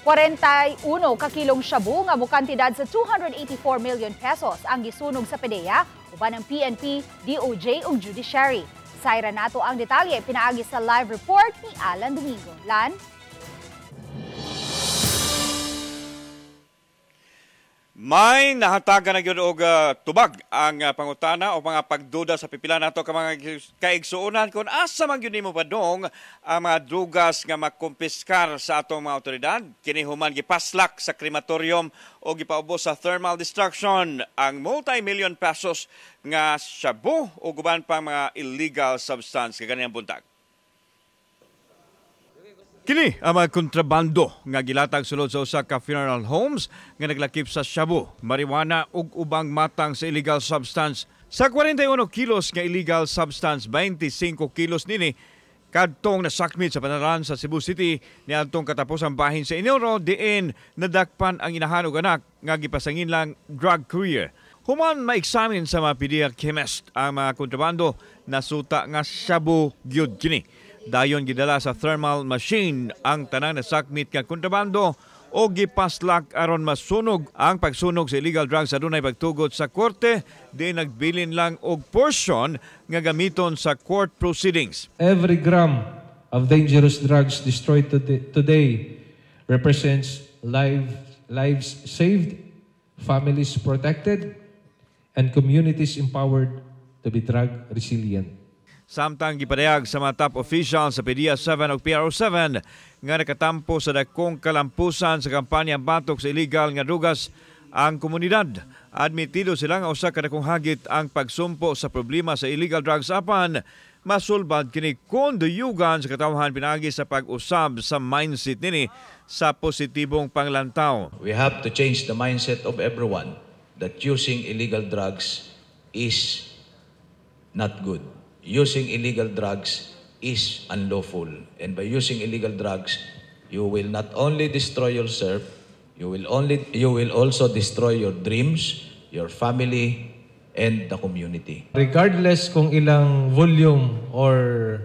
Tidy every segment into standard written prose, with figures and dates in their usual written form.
41 ka kilong shabu nga mokantidad sa 284 million pesos ang gisunog sa PDEA uban ang PNP, DOJ ug Judiciary. Sayra nato ang detalye pinaagi sa live report ni Alan Domingo. Lan? May nahatagan na gyud og tubag ang pangutana o mga pagduda sa pipila nato ka mga kaigsuonan kung asa man gyud nimo padong ang mga drugas nga makumpiskar sa atong mga otoridad. Kini human gipaslak sa krematorium o gipaubos sa thermal destruction ang multi-million pesos nga shabu o guban pa mga illegal substance kaganiyang buntag. Kini ang mga kontrabando nga gilatag sulod sa usa ka funeral homes nga naglakip sa shabu, marijuana ug ubang matang sa illegal substance. Sa 41 kilos nga illegal substance, 25 kilos nini kadtong nasakmit sa panaran sa Cebu City niadtong katapusang bahin sa Enero, diin nadakpan ang inahan ug anak nga gipasangin lang drug courier. Human ma-examine sa mga PDEA chemist ang mga kontrabando, nasuta nga shabu gyud kini. Dayon gidala sa thermal machine ang tanang nasakmit nga kontrabando o gipaslak aron masunog. Ang pagsunog sa illegal drugs adunay pagtugot sa korte, di nagbilin lang og portion nga gamiton sa court proceedings. Every gram of dangerous drugs destroyed today represents lives saved, families protected, and communities empowered to be drug resilient. Samtang gipadayag sa mga top officials sa PDEA 7 ug PRO 7 nga nakatampo sa dakong kalampusan sa kampanya batok sa illegal nga drugas ang komunidad. Admitido sila nga usa ka dakong hagit ang pagsumpo sa problema sa illegal drugs apan masulbad kini kon duyugan sa katawhan pinaagi sa pag-usab sa mindset nini sa positibong panglantaw. We have to change the mindset of everyone that using illegal drugs is not good. Using illegal drugs is unlawful. And by using illegal drugs, you will not only destroy yourself, you will also destroy your dreams, your family, and the community. Regardless kung ilang volume or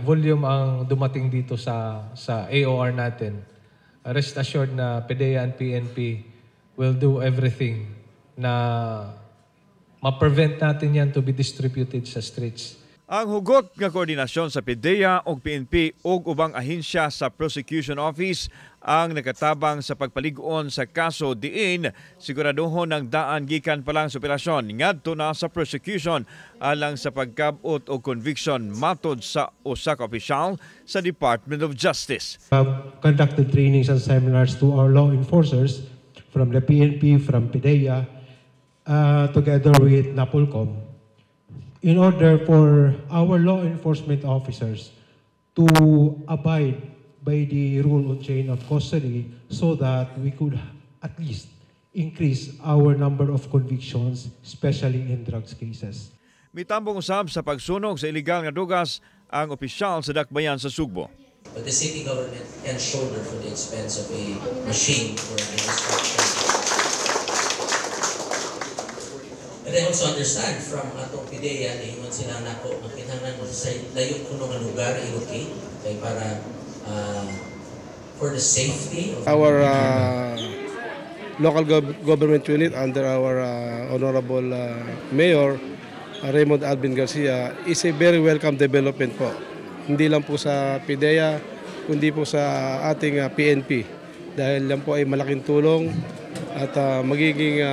volume ang dumating dito sa AOR natin, rest assured na PDEA and PNP will do everything na ma-prevent natin yan to be distributed sa streets. Ang hugot nga koordinasyon sa PDEA ug PNP ug ubang ahensya sa Prosecution Office ang nakatabang sa pagpalig-on sa kaso diin siguraduhon ng daan gikan pa lang sa operasyon ngadto na sa prosecution alang sa pagkabot og conviction matod sa usa ka opisyal sa Department of Justice. We have conducted trainings and seminars to our law enforcers from the PNP, from PDEA, together with NAPOLCOM, in order for our law enforcement officers to abide by the rule on chain of custody so that we could at least increase our number of convictions, especially in drugs cases. Mitambong usab sa pagsunog sa illegal nga drugas ang opisyal sa Dakbayan sa Sugbo. But the city government can shoulder for the expense of a machine for the destruction. And I also understand from atong PDEA, niingon sila nako, ang kinahanglan sa layo kuno nga lugar i-locate kay para for the safety of our local government unit under our honorable Mayor Raymond Alvin Garcia is a very welcome development po. Hindi lang po sa PDEA, kundi po sa ating PNP. Dahil yan po ay malaking tulong at magiging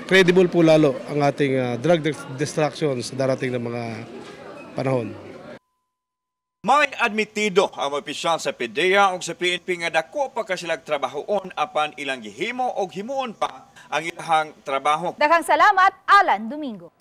credible po lalo ang ating drug destruction sa darating na mga panahon. May admitido ang opisyal sa PDEA o sa PNP nga dako pa ka silag trabahoon apan ilang gihimo o himuon pa ang ilang trabaho. Daghang salamat, Alan Domingo.